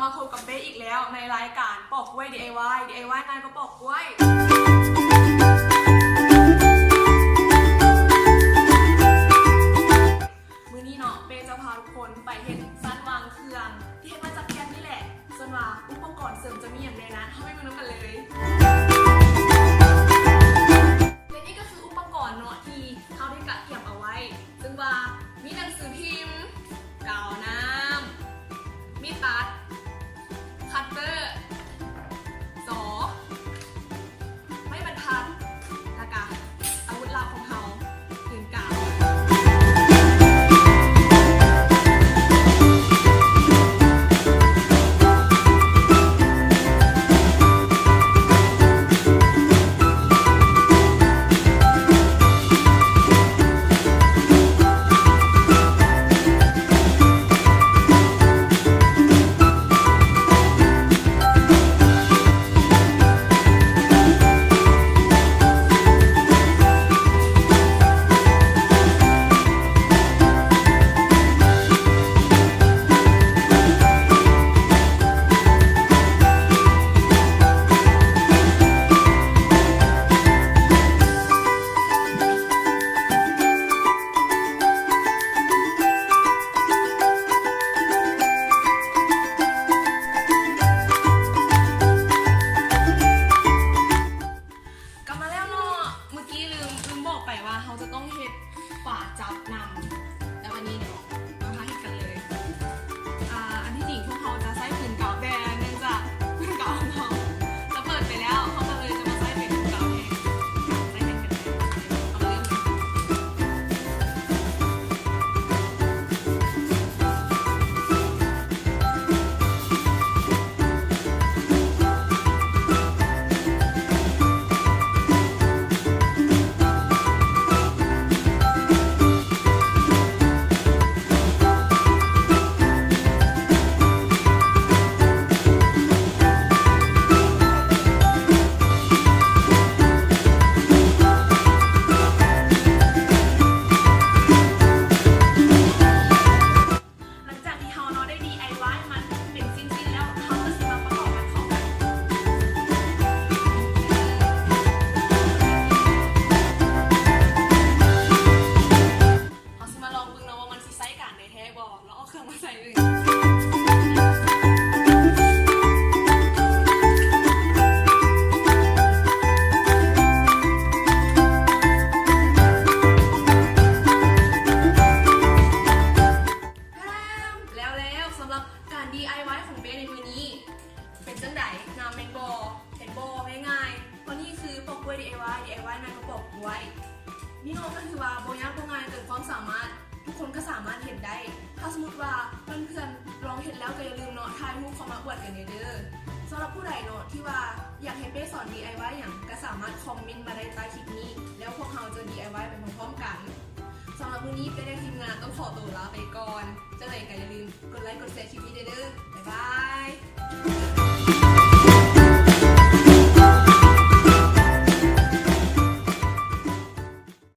ມາພົບກັບເປ້ອີກແລ້ວໃນລາຍການປອກກ້ວຍ ດີໄອວາຍ ດີໄອວາຍງ່າຍກວ່າປອກກ້ວຍ. ມື້ນີ້ເນາະ ເປ້ຈະພາທຸກຄົນໄປເຮັດຊັ້ນວາງເຄື່ອງທີ່ເຮັດມາຈາກແກ່ນນີ້ແຫຼະ. ສ່ວນວ່າອຸປະກອນເສີມຈະມີຫຍັງແດ່ນັ້ນ ເຮົາໄປເບິ່ງນຳກັນເລີຍ. ແລະນີ້ກໍຄືອຸປະກອນເນາະທີ່ເຮົາໄດ້ກະກຽມເອົາໄວ້ ເຊິ່ງວ່າມີໜັງສືພິມ, ກາວນ້ຳ, ມີດຕັດ, ຄັດເຕີ, ສໍ, ໄມ້ບັນທັດ ແລ້ວກະອາວຸດລັບຂອງເຮົາ ປືນກາວ. ກັບມາແລ້ວເນາະ ເມື່ອກີ້ລືມ ລືມບອກໄປວ່າເຮົາຈະຕ້ອງເຮັດຝາຈັບນຳ ແລ້ວບັດນີ້ເນາະ ມາພາເຮັດກັນເລີຍ. ອາ ອັນທີ່ຈິງພວກເຮົາຈະໃຊ້ປືນກາວ ແຕ່ເນື່ອງຈາກປືນກາວຂອງເຮົາຈະເປີດໄປແລ້ວ ເຮົາກໍເລີຍຈະມາໃຊ້ເປັນປືນກາວແທນ. ເຮົາເລີ່ມເລີຍ. ຫຼັງຈາກທີ່ເຮົາເນາະໄດ້ດີໄອວາຍມັນເປັນຊິ້ນໆແລ້ວ ເຮົາກໍຊິມາປະກອບມັນເຂົ້າກັນ. ເຮົາຊິມາລອງເບິ່ງເນາະວ່າມັນຊິໃຊ້ການໄດ້ແທ້ບໍ່ ລອງເອົາເຄື່ອງມາໃສ່ເບິ່ງ. ແລ້ວໆ ສຳລັບການດີໄອວາຍຂອງເປ້ໃນມື້ນີ້ ເປັນຈັ່ງໃດ? ງາມແມ່ນບໍ່? ເຫັນບໍ່? ງ່າຍໆ ເພາະນີ້ຄືປອກກ້ວຍດີໄອວາຍ ດີໄອວາຍງ່າຍກວ່າປອກກ້ວຍ. ນີ້ເນາະ ກໍຖືວ່າບໍ່ຍາກບໍ່ງ່າຍເກີນຄວາມສາມາດ ທຸກຄົນກໍສາມາດເຮັດໄດ້. ຖ້າສົມມຸດວ່າເພື່ອນໆລອງເຮັດແລ້ວ ກໍຢ່າລືມເນາະ ຖ່າຍຮູບເຂົ້າມາອວດກັນແດ່ເດີ. ສຳລັບຜູ້ໃດເນາະ ທີ່ວ່າຢາກໃຫ້ເປ້ສອນດີໄອວາຍຫຍັງ ກໍສາມາດຄອມເມັນມາໄດ້ໃຕ້ຄລິບນີ້ ແລ້ວພວກເຮົາຈະດີໄອວາຍໄປພ້ອມໆກັນ. ສຳລັບມື້ນີ້ ເປ້ ແລະ ທີມງານຕ້ອງຂໍໂຕລາໄປກ່ອນ. ຈັ່ງໃດກໍຢ່າລືມກົດໄລກ໌ ກົດແຊຣ໌ຄລິບນີ້ເດີ. ບາຍບາຍ.